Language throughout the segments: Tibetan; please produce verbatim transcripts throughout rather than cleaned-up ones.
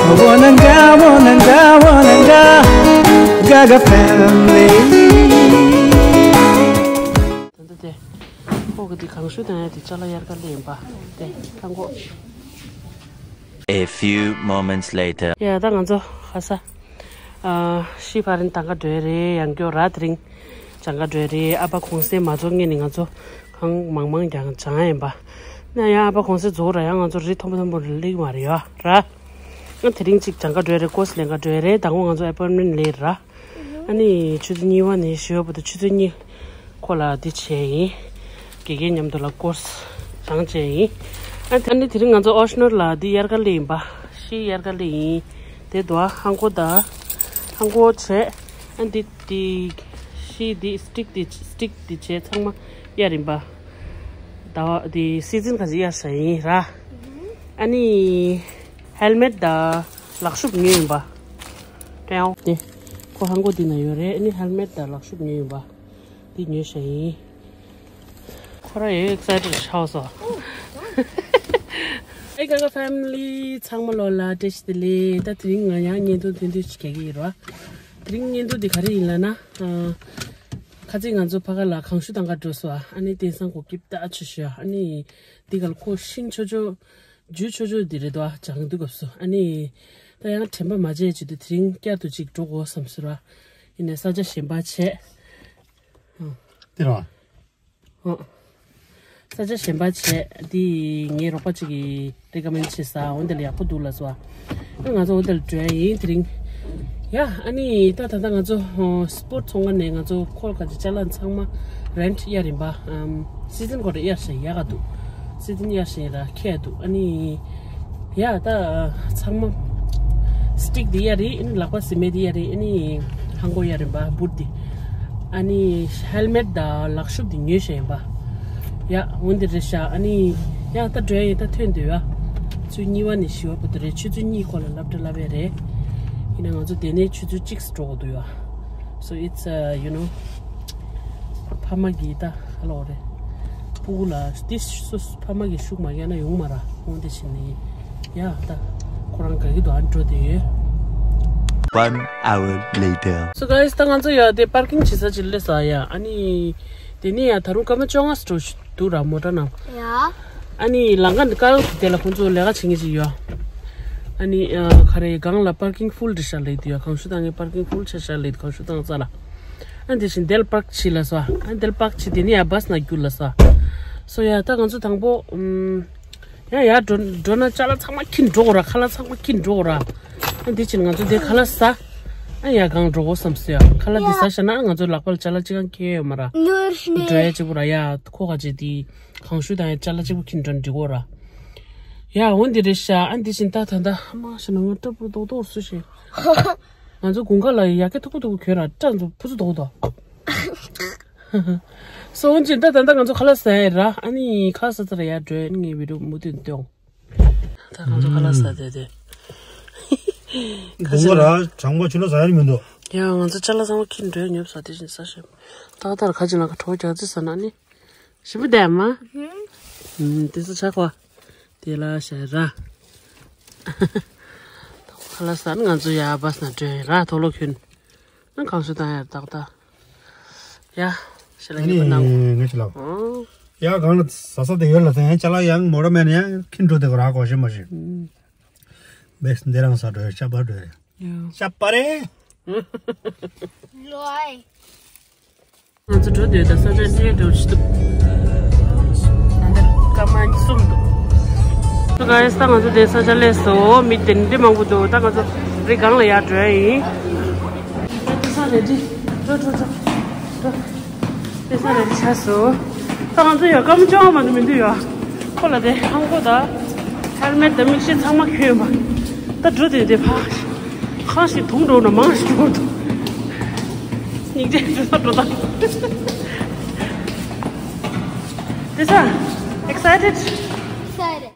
Wananga, wananga, wananga, Gaga family. ད་ལྟ་དེ་ཨོ་གི་དེ་གང་ཤུ་དང་ཡ་དེ་ཅ་ལག་དབྱར་ཁ་ལེན་པ་དེ་ཁང་གོ། A few moments later. ཡ་ད་ང་ཚོ་ཁ་ས་ཨ་ཤི་ཕ་རིན་ཏང་ཀ་འགྲོ་ཡ་རེད། ཡང་སྐྱོ་ར་དེ་རིང་ཅང་ཀ་འགྲོ་ཡ་རེད། ཨ་ཕ་གུང་སེང་མ་རྫོགས་སྔོན་ནས་ང་ཚོ་གང་མང་མང་ཀྱང་སྦྱང་ཡ་ཡིན་པ། ན་ཡང་ཨ་ཕ་གུང་སེང་རྫོགས་ར་ཡང་ང་ཚོ་རི་མཐོན་པོ་མཐོན་པོ་རི་སླེབས་མ་རེད་ཡ་ར། ཨ་དེ་རིང་གཅིག་ཅང་ཀ་འགྲོ་ཡ་རེད། ཀོ་སི་ལེན་ཀ་འགྲོ་ཡ་རེད། དང་པོ་ང་ཚོ་ཨེ་པོའིན་མེན་ཊི་ལེན་ར། ཨ་ནི་ཆུ་ཚོད་གཉིས་པ་ནས་བཞི་པ་བར་དུ་ཆུ་ཚོད་གཉིས་ཁོ་ལ་འདི་བྱས་ཡིན། དགེ་རྒན་མཉམ་དུ་ལ་ཀོ་སི་སྦྱང་བྱས་ཡིན། ཨ་ནི་དེ་རིང་ང་ཚོ་ཨོ་ཤི་ནོར་ལ་འདི་དབྱར་ཁ་ལེན་ཡིན་པ། ཤི་དབྱར་ཁ་ལེན་ཡིན། དེ་དུ་ཧང་གོ་ད་ཧང་གོ་བྱས། ཨ་འདི་འདི་ཤི་འདི་སི་ཊིག་འདི་སི་ཊིག་འདི་བྱས་ཚང་མ་དབྱར་ཡིན་པ། ཟླ་བ་འདི་སི་ཛིན་ག་ཚོད་དབྱར་ཤ་ཡིན་ར། ཨ་ནི་ཧེལ་མེཊ་དང་ལག་ཤུབས་ཉོས་ཡིན་པ། དྲན་འོང་དེ་ཁོ་ཧང་གོ་འདི་ན་ཡོད་རེད། ཨ་ནི་ཧེལ་མེཊ་དང་ལག་ཤུབས་ཉོས་ཡིན་པ། འདི་ཉོས་ཤ་ཡིན། ཁོ་ར་ཡོད་ཨེག་སའི་ཊེཌ་ཤ་སོ། ཨེ་ག་ག་ཕེ་མི་ལི་ཚང་མ་ལོ་ལ་བཀྲ་ཤིས་བདེ་ལེགས། ད་དེ་རིང་ང་ཡང་བརྙན་ཐུང་ཐུང་ཐུང་ཞིག་རྒྱག་གི་ཡིན་ར། དེ་རིང་བརྙན་ཐུང་འདི་ག་རེ་ཡིན་ལབ་ན། ཨ་ཁ་ཚིག་ང་ཚོ་ཕ་ག་ལ་གངས་ཤུ་ཏང་ག་འགྲོ་སོང་ཨ། ཨ་ནི་དེང་སང་གོ་སྐྱིབ་ད་ཆུ་ཤུ་ཨ། ཨ་ནི་འདི་ག་ལ་ཁོ་ཤིང་ཆོ་ཆོ་ཇུ་ཆོ་ཆོ་འདི་རེད་དོ་ཨ། སྦྱང་དུས་སྐབས་སུ་ཨ་ནི་ད་ཡང་དྲན་པ་མ་བརྗེད་བྱེད་དུ་དེ་རིང་བསྐྱར་དུ་ཅིག་འགྲོ་དགོས་བསམ་སོང་ར། ཡིན་ནའི་ས་ཆ་གཞན་པ་བྱས། དེ་ར། ཨོ། ས་ཆ་གཞན་པ་བྱས་འདི་ངའི་རོགས་པ་གཅིག་གིས་རེ་ཀ་མེན་ཌི་བྱས་ས། འོ་འདི་ལ་ཡག་པོ་འདུག་ལབ་སོང་ཨ། ང་ཚོ་འོ་འདི་ལ་འགྲོ་ཡ་ཡིན་དེ་རིང་། ཡ་ཨ་ནི་ད་ད་ལྟ་ང་ཚོ་སི་པོ་ཊི་ཚོང་ཁང་ནས་ང་ཚོ་ཁོལ་ག་ཅི་ཅ་ལག་ཚང་མ་རེན་ཊི་གཡར་ཡིན་པ། ཨམ་སི་ཛིན་གོ་རེ་གཡར་ཤ་ཡག་ག་འདུག་སི་ཛིན་གཡར་ཤ་ཡིན་ར་ཁྱད་འདུག་ཨ་ནི་ཡ་ད་ཚང་མ་སི་ཊིག་འདི་གཡར་རེད། ཨ་ནི་ལག་པ་སི་མེད་འདི་གཡར་རེད། ཨ་ནི་ཧང་གོ་གཡར་ཡིན་པ་བུཊ་འདི། ཨ་ནི་ཧེལ་མེཊ་དང་ལག་ཤུབས་འདི་ཉོས་ཤ་ཡིན་པ། ཡ་འོ་འདི་རེད་ཤག་ཨ་ནི་ཡང་ད་འགྲོ་ཡ་ཡིན། ད་ཐོན་འདོད་ཡ། ཆུ་ཚོད་གཉིས་པ་ནས་བཞི་པ་བར་དུ་རེད། ཆུ་ཚོད་གཉིས་ཁོ་ལ་སློབ་གྲྭ་བསླབ་ཡ་རེད། ཡིན་ན་ང་ཚོ་དེ་ནས་ཆུ་ཚོད་གཅིག་འགྲོ་དགོས་འདུག་ཡ། So it's uh, you know ཕ་མ་གིས་ད་ཧ་ལོ་རེད། སྤུ་གུ་ལ་ཏིས་སུ་ཕ་མ་གིས་ཤུགས་མ་རྒྱག་ན་ཡོང་མ་ར། འོ་འདི་བྱས་ནས་ཡ་ད་ཁོ་རང་དགའ་གི་འདུག་ཨ་འགྲོ་དེ་ཡོད། One hour later. So guys, ད་ང་ཚོ་ཡ་དེ་པར་ཀིང་བྱེད་ས་ཅིག་སླེབས་སོང་ཡ། ཨ་ནི་དེ་ནས་ཡ་ད་རུང་སྐར་མ་བཅོ་ལྔ་འགྲོ་འདུག་ར་མོ་ཊ་ནང་། ཡ། ཨ་ནི་ལམ་ཁ་འདི་ཀ་དེ་ལ་ཁོང་ཚོ་ལས་ཀ་བྱེད་མཁན་ཅིག་ཡོད། ཨ་ནི་ཨ་ག་རེ་སྒང་ལ་པར་ཀིང་ཕུལ་འདྲ་ཤར་ལེ་དུ་ཡ། གངས་ཤུ་ཏང་ངའི་པར་ཀིང་ཕུལ་ཆ་ཤར་ལེ་གངས་ཤུ་ཏང་ས་ལ། ཨ་དེ་བཞིན་དེ་ལ་པར་ཀི་བྱེད་ལ་སོ། ཨ་དེ་ལ་པར་ཀི་བྱེད་དེ་ནི་ཡ་བྷ་སི་ནང་རྒྱུག་ལ་སོ། སོ་ཡ་ད་ང་ཚོ་དང་པོ་ཨམ། ཡ་ཡ་འགྲོ་འགྲོ་ན་ཅ་ལག་ཚང་མ་འཁྱེར་འགྲོ་དགོས་ར། ཁ་ལག་ཚང་མ་འཁྱེར་འགྲོ་དགོས་ར། ཨ་འདི་ཕྱིན་ང་ཚོ་འདི་ཁ་ལག་ཟ། ཨ་ཡ་གང་འགྲོ་དགོས་བསམ་སོ་ཡ། ཁ་ལག་འདི་ཟ་ཤ་ན་ང་ཚོ་ལག་པ་ལ་ཅ་ལག་ཅི་གང་འཁྱེར་ཡོད་མ་ར། འགྲོ་ཡ་གཅིག་པུ་ར་ཡ་ཁོ་ག་ཅེ་འདི་གངས་ཤུ་དང་ཡ་ཅ་ལག་གཅིག་པུ་འཁྱེར་འགྲོ་འགྲིག་གོ་ར། ཡ་འོ་འདི་རེད་ཤ། ཨ་འདི་ཕྱིན་ད་ད་ད་མ་ཤ་ན་ང་སྐྲ་ཕུ་རྡོག་རྡོག་སུ་ཤེས། ང་ཚོ་དགུན་ཁ་ལ་ཡ་གི་ཐུག་པོ་ཐུག་པོ་གྱོན་ར་སྐྲ་ཚོ་ཕུ་ཚུ་རྡོག་རྡོག་སོང་ཅི་ད་ད་ད་ང་ཚོ་ཁ་ལག་ཟ་ཡ་ར། ཨ་ནི་ཁ་ལག་ཟ་ཚར་ཡ་འགྲོ་ངའི་བི་ཌིའོ་མུ་མཐུད་སྟོན། ད་ང་ཚོ་ཁ་ལག་ཟ་དེ་དེ། དགོང་མོ་ར་གྲང་མོ་ཆུ་ལ་ཟ་ཡ་མི་འདུག་ཡ་ང་ཚོ་ཅ་ལག་ཚང་མ་འཁྱེར་འགྲོ་ཉོབ་ས་དེ་བཞིན་ཟ་ཤེས། ཏག་ཏག་ཁ་ཅིག་ལ་ཁ་གྲོ་རྒྱག་རྩི་ཟ་ན་ནི། ཞིམ་པོ་དེ་མ། དེ་ཚོ་ཆག་པ། དེ་ལ་ཞེ་ར། ཁ་ལག་ཟ་ན་ང་ཚོ་ཡ་བྷ་སི་ན་འགྲོ་ཡ་ར་དོ་ལོ་ཁྱོད། ཨ་གངས་ཤུ་ཏང་ཡ་ཏག་ཏག་ཡ། ཤ་ལ་ཨ་ནི་ཉེ་པོ་ནང་། ངས་ཅི་ལབ། ཨོ། ཡ་གང་ལ་ཟ་ས་དེ་ཡོད་ལ་ཟ་ཡང་ཅ་ལག་ཡང་མོ་ར་མེད་ན་ཡང་ཁྱིམ་འགྲོ་དེ་ག་ར་གོ་ཤེས་མ་ཤེས། བེག་སི་འདི་རང་ས་འགྲོ་ཡ་ཤ་པ་འགྲོ་ཡ། ཡ། ཤ་པ་རེ། ལོའི། ང་ཚོ་འགྲོ་དུས་ད་ས་ཆ་སླེབས་འགྲོ་ཆུ་ཐུབ། ད་ལྟ་སྐར་མ་གསུམ་འདུག So guys, ད་ང་ཚོ་དེ་ས་ཆ་སླེབས་སོང་། མི་དེ་འདྲ་མང་པོ་འདུག་ད་ང་ཚོ་རི་སྒང་ལ་ཡར་འགྲོ་ཡ་ཡིན། ད་ས་རེ་ཌི། འགྲོ་འགྲོ་འགྲོ། འགྲོ། དེ་ས་རེ་ཌི་ཆགས་སོང་། ད་ང་ཚོ་ཡར་སྐར་མ་བཅོ་ལྔ་མ་གཏོགས་མི་འདུག་ཡ། ཁོ་ལ་དེ་ཧང་གོ་ད། ཧེལ་མེཊ་དང་མིག་ཤེལ་ཚང་མ་གྱོན་ཡོད་པ། ད་འགྲོ་དེ་དེ་ཕ། ཁང་ཞིག་དུང་འགྲོ་ན་མང་ཞིག་འགྲོ་འདུག་སྙིང་རྗེ་འགྲོ་ས་འགྲོ་ད། དེ་ས། Excited? Excited.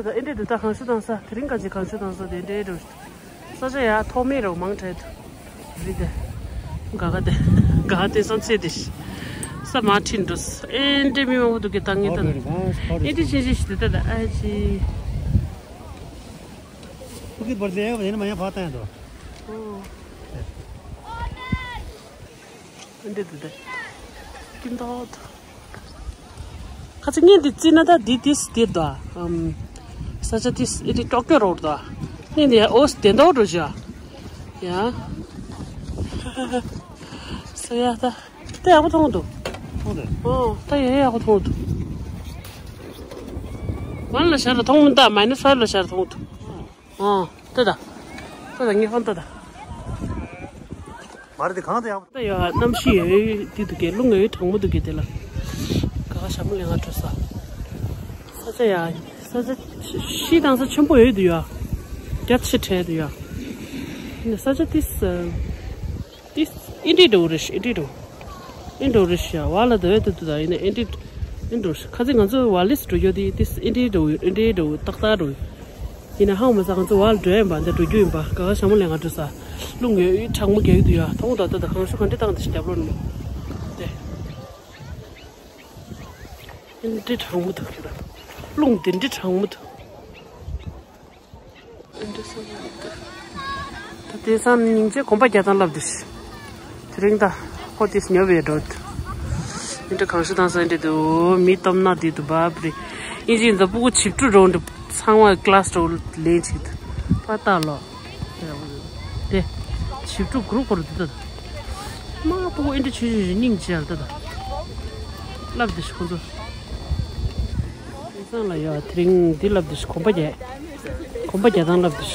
ད་ཨེ་འདྲས་འདུག་ད་གངས་ཤུ་ཏང་ས་དེ་རིང་ག་ཅིག་གངས་ཤུ་ཏང་ས་དེ་འདྲས་འགྲོ། ས་ཆ་ཡ་ཐོག་མེད་རོ་མང་དྲགས་འདུག་རི་དེ། ག་ག་དེ། ག་ག་དེ་སང་ཚེ་དེ་ཤི། ས་མ་ཁྲིན་འགྲོ་ས་ཨེ་འདྲེ་མི་མང་པོ་འདུག་གི་ད་ངས་ད་ཨེ་འདྲེ་ཆེན་ཆེན་ཞིག་འདུག་ད་ད་ཨ་ཅི། ཕུ་གི་བར་ལས་ཡང་མ་ཕར་བཏང་ཡང་འདུག་ཨོ། འདི་འདི་འདི། ཀིན་ཏོག་ཁ་ཚིག་ངས་འདི་བརྩིས་ན་ད་འདི་ཏིས་འདིར་དོ། ཨམ། ས་ཆ་ཏིས་ཨི་ཏི་ཀྲོག་ཀྱོ་རོ་དོ། ནི་འདི་ཨོ་སི་དེ་འདོག་འགྲོ་ཅི་ཡ། ཡ། ས་ཡ་ད། ད་ཡག་པོ་མཐོང་འདུག་མཐོང་འདུག་ཨོ་ད་ཡ་ཡག་པོ་མཐོང་འདུག་ཝན་ལ་ཤར་མཐོང་མི་འདུག་མའི་ནས་ཕའིབ་ལ་ཤར་མཐོང་འདུག་ཨོ། ལྟོས་དང་། ལྟོས་དང་། ངའི་ཧོན་ལྟོས་དང་། མར་དེ་གང་དུ་ཡག་པོ། ལྟོས་ཡ་གནམ་གཤིས་ཡོད་དེ་འདུག་གས། རླུང་ཡོད་གྲང་མོ་འདུག་གས་དེ་ལ། ག་ག་ཞྭ་མོ་ལེན་ག་འགྲོ་ས། ས་ཆ་ཡ། ས་ཆ་ཤི་དང་ས་ཆེན་པོ་ཡོད་འདུག་ཡ། རྒྱ་ཆེ་དྲགས་འདུག་ཡ། ས་ཆ་ཏིས། ཏིས་ཨིན་དྲི་འགྲོ་རེད་ཤི་ཨིན་དྲི་འགྲོ། ཨིན་འགྲོ་རེད་ཤི་ཡ་བ་ལ་དེ་བས་དེ་དུ་ད་ཡིན་ན་ཨིན་དྲི། ཨིན་འགྲོ་ཤི་ཁ་ཚིག་ང་ཚོ་བ་ལིས་འགྲོ་རྒྱུ་དེ་ཏིས་ཨིན་དྲི་འགྲོ་ཨིན་དྲི་འགྲོ་ཏག་ཏག་འགྲོ། ཡིན་ན་ཧང་མ་ས་ང་ཚོ་བ་ལ་འགྲོ་ཡིན་པ་འདི་འགྲོ་རྒྱུ་ཡིན་པ་ག་ག་ཞྭ་མོ་ལེན་ག་འགྲོ་ས། རླུང་ཡོད་ཡོད་གྲང་མོ་རྒྱག་གི་འདུག་ཡ་མཐོང་ད་ལྟ་ད་གང་ཤུ་ག་འདྲི་བཏང་དེ་ཤི་རྒྱབ་ལོ་ནི། དེ། ཨིན་དྲི་གྲང་མོ་འདུག་ཤི་ད། རླུང་དེ་འདྲི་གྲང་མོ་འདུག་ད་དེང་སང་སྙིང་རྗེ་གོམ་པ་རྒྱག་སྟངས་ལབ་དུས། དེ་རིང་ད་ཁོ་དེས་ཉོ་བའི་འགྲོ། ཨིན་དྲི་གང་ཤུ་དང་སང་འདྲེ་འདུག་མི་སྟོབས་ན་དེ་དུ་བབ་རེ། ཨིན་ཇི་ད་སྤུ་གུ་བྱིབས་ཀྲུ་རོ་འདྲ་ཚང་མ་ཀླ་སི་འདྲ་ལེན་ཅིག་ད་པ་ལྟ་ལོ། དེ་བྱིབས་ཀྲུ་གུ་རུ་གུ་རུ་དེ་ད། མ་སྤུ་གུ་ཨིན་དྲི་ཆུ་ཆུ་ཆུ་སྙིང་རྗེ་ལ་ད་ད། ལབ་དུས་ཁོ་ཚོ། དེང་སང་ལ་ཡ་དེ་རིང་འདི་ལབ་དུས་གོམ་པ་རྒྱག་གོམ་པ་རྒྱག་སྟངས་ལབ་དུས།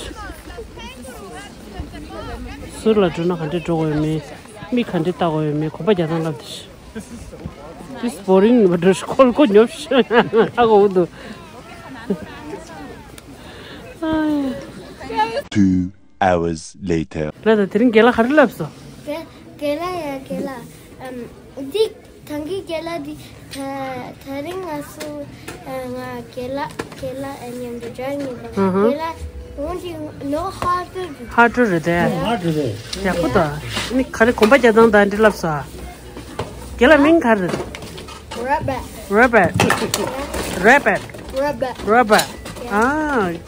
ཟུར་ལ་འགྲོ་ན་ག་འདྲས་འགྲོ་དགོས་ཡོད་མེད། མིག་ག་འདྲས་ལྟ་དགོས་ཡོད་མེད་གོམ་པ་རྒྱག་སྟངས་ལབ་དུས། This boring འགྲོ་ཁོལ་ཁོ་ཉོབ་ཤ་ཨ་གོ་འདུག Two hours later. ལ་ད་དེ་རིང་རྒན་ལགས་ག་རེ་ལབ་སོང་། རྒན་ལགས་ཡ་རྒན་ལགས་ཨམ། འདི། ད་གིན་རྒན་ལགས་འདི། ད་ད་རིང་ང་སུ། ང་རྒན་ལགས་རྒན་ལགས་མཉམ་དུ་སྦྱངས་ཡིན་པ། ཨ་ཧ། རྒན་ལགས་འོན་ཏེ་ནོ་ཧར་ཌར་རེད། ཧར་ཌར་རེད་དེ། ཧར་ཌར་རེད། ཡག་པོ་ད། ནི་ག་རེ་གོམ་པ་རྒྱག་སྟངས་དང་འདི་ལབ་ས། རྒན་ལགས་མིང་ག་རེ་རེད། Rabbit. Rabbit. Rabbit. Rabbit. Rabbit. ཨ།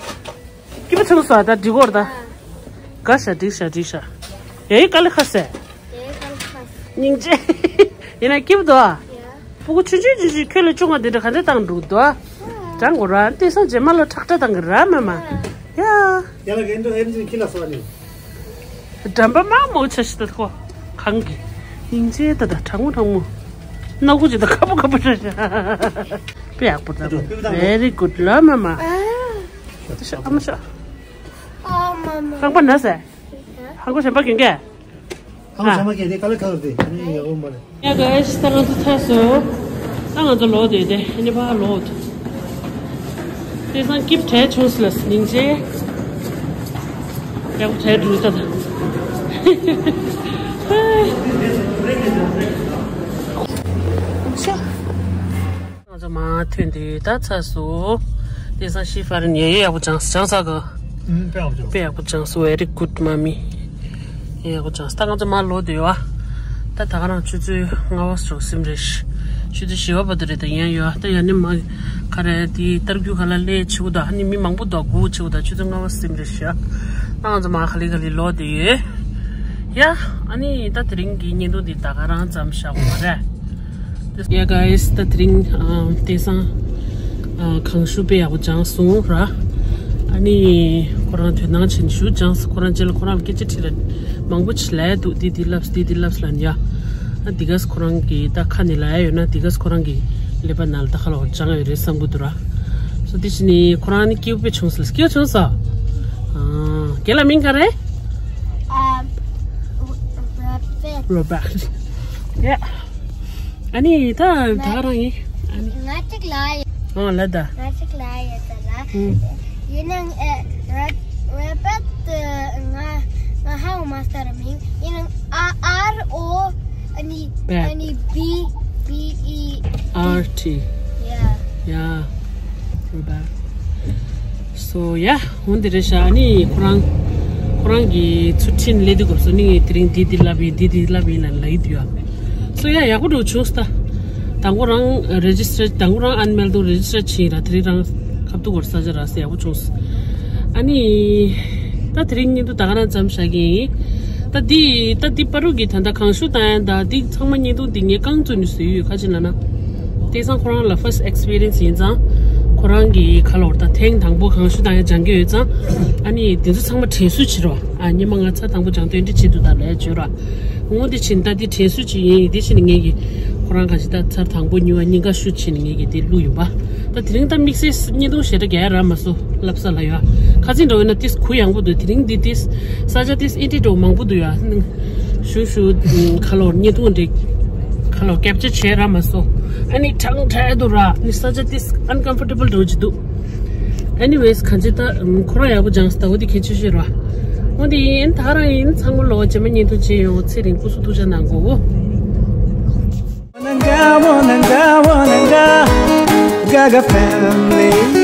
སྐྱིད་པོ་ཆུང་སོ་ད་འགྲིག་གོ་ར་ད། ག་ཤ་འགྲིག་ཤ་འགྲིག་ཤ། ཡ་ཡི་དཀའ་ལས་ཁ་སེ། སྙིང་རྗེ། ཡིན་ན་སྐྱིད་པོ་འདུག་ཨ། སྤུ་གུ་ཆུང་ཆུང་ཆུང་ཆུང་ཁྱོད་ལས་ཆུང་བ་འདི་འདྲ་ག་འདྲ་བཏང་འདུག་འདུག་ཨ། དྲང་གོ་ར་དེང་སང་རྗེས་མ་ལ་ཁྲག་ཁྲག་བཏང་གི་ར་མ་མ། ཡ། ཡ་ལ་གན་འགྲོ་ཨེམ་ཆི་ཁྱི་ལ་སོ་ནི། འགྲམ་པ་མང་མོ་ཆ་ཤི་ད་ཁོ། གང་གི། སྙིང་རྗེ་ད་ད་དྲང་མོ་དྲང་མོ། སྣ་ཁུག་ཅིག་ད་ཁ་པོ་ཁ་པོ་ཆ་ཤི། དཔེ་ཡག་པོ་ད། Very good ལ་མ་མ། ཨ་ཤ་ཨ་མ་ཤ། ཨ་མ་མ། རྐང་པ་ན་ཟེ། ཧང་གོ་གཞན་པ་གན་གས། ཧང་གོ་གཞན་པ་གན་དེ་ཀ་ལེ་ཁ་ལ་དེ་ཨ་ནི་ཡག་པོ་མ་རེད། ཡ་ག་ཨེ་ཤི་ད་ང་ཚོ་ཚར་སོང་། ད་ང་ཚོ་ལོག་དེ་དེ་ཨ་ནི་ཕར་ལོག་དེ། དེང་སང་སྐྱིད་པོ་བྲལ་བྱུང་ཟེར་ལ་སྙིང་རྗེ། ཡག་པོ་བྲལ་འགྲོ་ད་ད། ང་ཚོ་མར་ཐོན་དུས་ད་ཚར་སོང་། དེང་སང་ཤི་ཧྥ་རན་ཡ་ཡ་ཡག་པོ་སྦྱངས་སྦྱངས་ས་ག་ཨུམ། དཔེ་ཡག་པོ་སྦྱངས། དཔེ་ཡག་པོ་སྦྱངས་སོང་། Very good མ་མི། ཡག་པོ་སྦྱངས་ས། ད་ང་ཚོ་མར་ལོག་དུས་ཡོད་ཨ། ད་ད་ག་རང་ཆུ་ཚོད་ལྔ་པ་ཞོགས་སེམས་རེད། ཆུ་ཚོད་བཞི་པ་བར་དུ་རེད་ད་ཡིན་ཡོད་ཨ། ད་ཡ་ནི་མ་ག་རེ་དེ་ཏར་རྒྱུ་ག་ལ་ལས་ཆེ་བོ་ད་ཨ་ནི་མི་མང་པོ་འདུག་སྒུག་ཆེ་བོ་ད་ཆུ་ཚོད་ལྔ་པ་སེམས་རེད་ཤག་ད་ང་ཚོ་མར་ག་ལེ་ག་ལེ་ལོག་དུས་ཡོད། ཡ། ཨ་ནི་ད་དེ་རིང་གི་བརྙན་ཐུང་འདི་ད་ག་རང་ཙམ་བཞག་དགོས་མ་རེད། Yeah guys, ད་དེ་རིང་ཨ་དེང་སང་ཨ་གངས་ཤུགས་དཔེ་ཡག་པོ་སྦྱངས་སོང་ར། ཨ་ནི་ཁོ་རང་དོ་སྣང་བྱས་ནས་ཞུ་སྦྱངས་སོང་། ཁོ་རང་རྗེས་ལ་ཁོ་རང་སྐད་ཆ་དྲིས་ལ་མང་པོ་ཅིག་ལབ་ཡ་འདུག་འདི་འདི་ལབས་འདི་འདི་ལབས་ལབ་ཡ། ཨ་འདི་གས་ཁོ་རང་གི་ད་ཁ་ནས་ལབ་ཡ་ཡོད་ན་འདི་གས་ཁོ་རང་གི་ཀླད་པ་ནང་ལ་ད་ཁ་ལོག་སྦྱངས་ཡོད་རེད་བསམ་གི་འདུག་ར། སོ་དེ་བྱས་ནས་ཁོ་རང་ནི་སྐྱིད་པོ་དཔེ་བྱུང་སོང་། སྐྱིད་པོ་བྱུང་སོང་། ཨ་རྒན་ལགས་མིང་ག་རེད། ཨ་རོ་བེ། རོ་བེ། ཡ། ཨ་ནི་ད་ད་ག་རང་ཡིན། ཨ་ནི། ང་གཅིག་ལ་ཡོད། ཨ་ལ་ད། ང་གཅིག་ལ་ཡོད་ད་ལ། ཨུ། ཡིན་ནའང་ཨ་ར་ར་བེད་ང་ང་ཧ་གོ་མ་སོང་ར་མིང་། ཡིན་ནའང་ཨ་ཨར་ཨོ་ཨ་ནི་བེད། ཨ་ནི་བི་བི་ཨི་ཨར་ཊི། ཡ། ཡ། རོ་བེད། སོ་ཡ། འོ་འདི་རེད་ཤག་ཨ་ནི་ཁོ་རང་ཁོ་རང་གི་ཚུར་ཕྱིན་སླེབས་དུས་སྐབས་སུ་ནི་དེ་རིང་འདི་འདི་ལབ་ཡིན་འདི་འདི་ལབ་ཡིན་ལབ་ལབ་ཡི་འདུག་ཡ། སོ་ཡ་ཡག་པོ་འགྲོ་བྱུང་སོང་ད། དང་པོ་རང་རེ་ཇི་སི་ཊར་དང་པོ་རང་ཨན་མེལ་དུ་རེ་ཇི་སི་ཊར་བྱས་ར། དེ་རིང་རང་ཁ་ཐུག་གོར་ས་ཆ་ར་སེ་ཡག་པོ་བྱུང་སོང་། ཨ་ནི་ད་དེ་རིང་བརྙན་ཐུང་ད་ག་རང་ཙམ་བཞག་གི་ཡིན། ད་འདི་ད་འདི་པ་རུ་གི་ད་ལྟ་གང་ཞུ་བཏང་ཡ་ད་འདི་ཚང་མ་བརྙན་ཐུང་འདི་ངས་རྐང་བཙུགས་ནས་བཟོས་ཡོད། ཁ་ཅིག་ལ་ན་དེང་སང་ཁོ་རང་ལ་ཕར་སི་ཊི་ཨེག་སི་པི་རི་ཡན་སི་ཡིན་ཙང་ཁོ་རང་གི་ཁ་ལོར་ད་ཐེངས་དང་པོ་གང་ཞུ་བཏང་ཡ་སྦྱང་གི་ཡོད་ཙང་། ཨ་ནི་དེ་ཚོ་ཚང་མ་དྲན་གསོ་བྱེད་རོགས། ཨ་ཉི་མ་ང་ཚར་དང་པོ་སྦྱང་དོན་འདི་བྱེད་འདུག་ད་ལས་བྱོས་ར། འོ་འདི་ཕྱིན་ད་འདི་དྲན་གསོ་ཅིག་ཡིན། འདི་ཕྱིན་ངེད་ཀྱི་ཁོ་རང་ག་ཅིག་ད་ཚར་དང་པོ་གཉིས་པ་གཉིས་ཀ་ཞུ་ཕྱིན་ངེད་ཀྱི་འདི་བླུགས་ཡོད་པ། ད་དེ་རིང་ད་དམིགས་བསལ་བརྙན་ཐུང་ཞེ་དྲག་རྒྱག་ཡ་རག་མ་སོང་། ལབ་ས་ལ་ཡོད། ཁ་ཚིག་འདྲ་བོ་ན་ཏིས་གུ་ཡངས་པོ་འདུག་དེ་རིང་འདི་ཏིས་ས་ཆ་ཏིས་ཨེ་ཏི་འདྲ་བོ་མང་པོ་འདུག་ཡ། ཞུ་ཞུ་ཁ་ལོར་བརྙན་ཐུང་འདི་ཁ་ལོར་ཀེབ་ཅར་བྱས་རག་མ་སོང་། ཨ་ནི་གྲང་འདྲ་འདུག་ར། ནི་ས་ཆ་ཏིས་ཨན་ཀམ་ཕོར་ཊེ་བལ་འདྲ་བོ་ཅིག་འདུག Anyways གང་ཅི་ད་ཁོ་རང་ཡག་པོ་སྦྱངས་སོང་། ད་འོ་དེ་གལ་ཆེ་ཤོས་རེད་བ། འོ་དེ་ཡིན་ད་རང་ཡིན། ཚང་མ་ལོ་རྗེས་མ་བརྙན་ཐུང་བྱེད་ཡོང་། ཚེ་རིང་སྐུ་གཟུགས་ཐུགས་ཅག་གནང་གོ། Gaga family.